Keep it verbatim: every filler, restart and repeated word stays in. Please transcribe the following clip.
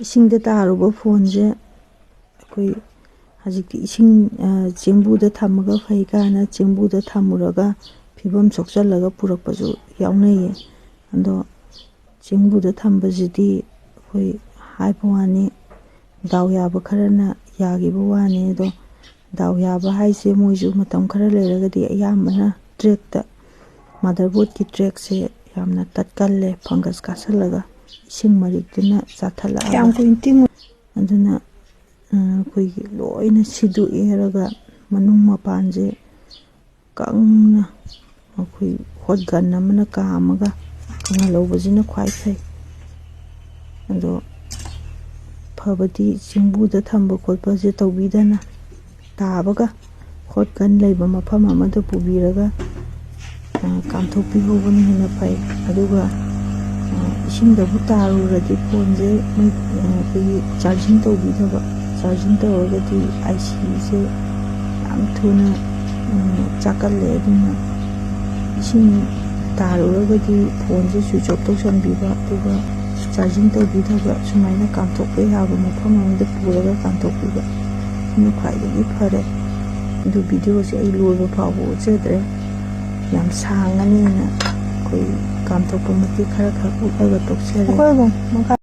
ꯏꯁꯤꯡꯗ ꯇꯥꯔꯨꯕ ꯐꯣꯟꯁꯦ ꯑꯩꯈꯣꯏ ꯍꯧꯖꯤꯛꯇꯤ ꯏꯁꯤꯡ, ꯑ, ꯆꯦꯡꯕꯨꯗ ꯊꯝꯃꯒ ꯐꯩ ꯀꯥꯏꯅ ꯆꯦꯡꯕꯨꯗ ꯊꯝꯃꯨꯔꯒ ꯐꯤꯕꯝ ꯁꯣꯛꯆꯜꯂꯒ ꯄꯨꯔꯛꯄꯁꯨ ꯌꯥꯎꯅꯩꯌꯦ꯫ ꯑꯗꯣ ꯆꯦꯡꯕꯨꯗ ꯊꯝꯕꯁꯤꯗꯤ ꯑꯩꯈꯣꯏ ꯍꯥꯏꯕ ꯋꯥꯅꯤ, ꯗꯥꯎ ꯌꯥꯕ ꯈꯔꯅ ꯌꯥꯈꯤꯕ ꯋꯥꯅꯤ꯫ ꯑꯗꯣ ꯗꯥꯎ ꯌꯥꯕ ꯍꯥꯏꯁꯦ ꯃꯣꯏꯁꯨ ꯃꯇꯝ ꯈꯔ ꯂꯩꯔꯒꯗꯤ ꯑꯌꯥꯝꯕꯅ ꯇ꯭ꯔꯦꯛꯇ, ꯃꯥꯗꯔꯕꯣꯔꯗꯀꯤ ꯇ꯭ꯔꯦꯛꯁꯦ ꯌꯥꯝꯅ ꯇꯠꯀꯜꯂꯦ, ꯐꯪꯒꯁ ꯀꯥꯁꯜꯂꯒ ꯏꯁꯤꯡ ꯃꯔꯤꯛꯇꯨꯅ ꯆꯥꯊꯠꯂꯛꯑꯒ꯫ ꯌꯥꯝ ꯀꯨꯏꯅ ꯇꯤꯡꯉꯨ꯫ ꯑꯗꯨꯅ, ꯑ, ꯑꯩꯈꯣꯏꯒꯤ ꯂꯣꯏꯅ ꯁꯤꯗꯣꯛꯑꯦ ꯍꯥꯏꯔꯒ ꯃꯅꯨꯡ ꯃꯄꯥꯟꯁꯦ ꯀꯪꯅ ꯑꯩꯈꯣꯏ ꯍꯣꯠ ꯒꯟ ꯑꯃꯅ ꯀꯥꯝꯃꯒ ꯀꯪꯍꯜꯍꯧꯕꯁꯤꯅ ꯈ꯭ꯋꯥꯏ ꯐꯩ꯫ ꯑꯗꯣ ꯐꯕꯗꯤ ꯆꯦꯡꯕꯨꯗ ꯊꯝꯕ ꯈꯣꯠꯄꯁꯦ ꯇꯧꯕꯤꯗꯅ ꯇꯥꯕꯒ ꯍꯣꯠ ꯒꯟ ꯂꯩꯕ ꯃꯐꯝ ꯑꯃꯗ ꯄꯨꯕꯤꯔꯒ, ꯑ, ꯀꯥꯝꯊꯣꯛꯄꯤꯍꯧꯕꯅ ꯍꯦꯟꯅ ꯐꯩ꯫ ꯑꯗꯨꯒ, ꯑ, ꯏꯁꯤꯡꯗꯕꯨ ꯇꯥꯔꯨꯔꯗꯤ ꯐꯣꯟꯁꯦ ꯃꯩ, ꯑ, ꯑꯩꯈꯣꯏꯒꯤ ꯆꯥꯔꯖꯤꯡ ꯇꯧꯕꯤꯗꯕ꯫ ꯆꯥꯔꯖꯤꯡ ꯇꯧꯔꯒꯗꯤ ꯑꯥꯏ ꯁꯤꯁꯦ ꯌꯥꯝ ꯊꯨꯅ, ꯎꯝ, ꯆꯥꯛꯀꯜꯂꯦ꯫ ꯑꯗꯨꯅ ꯏꯁꯤꯡ ꯇꯥꯔꯨꯔꯒꯗꯤ ꯐꯣꯟꯁꯦ ꯁ꯭ꯋꯤꯆ ꯑꯣꯐ ꯇꯧꯁꯟꯕꯤꯕ, ꯑꯗꯨꯒ ꯆꯥꯔꯖꯤꯡ ꯇꯧꯕꯤꯗꯕ, ꯁꯨꯃꯥꯏꯅ ꯀꯥꯝꯊꯣꯛꯄ ꯌꯥꯕ ꯃꯐꯝ ꯑꯃꯗ ꯄꯨꯔꯒ ꯀꯥꯝꯊꯣꯛꯄꯤꯕ, ꯁꯤꯅ ꯈ꯭ꯋꯥꯏꯗꯒꯤ ꯐꯔꯦ꯫ ꯑꯗꯨ ꯚꯤꯗꯤꯑꯣꯁꯦ ꯑꯩ ꯂꯣꯏꯕ ꯐꯥꯎꯕ ꯎꯠꯆꯗ꯭ꯔꯦ, ꯌꯥꯝ ꯁꯥꯡꯉꯅꯤꯅ ꯑꯩꯈꯣꯏ ꯀꯥꯝꯊꯣꯛꯄ ꯃꯇꯦꯛ ꯈꯔ ꯈꯛ ꯎꯠꯂꯒ ꯇꯣꯛꯆꯔꯦ꯫ ꯑꯩꯈꯣꯏꯕꯨ ꯃꯈꯥ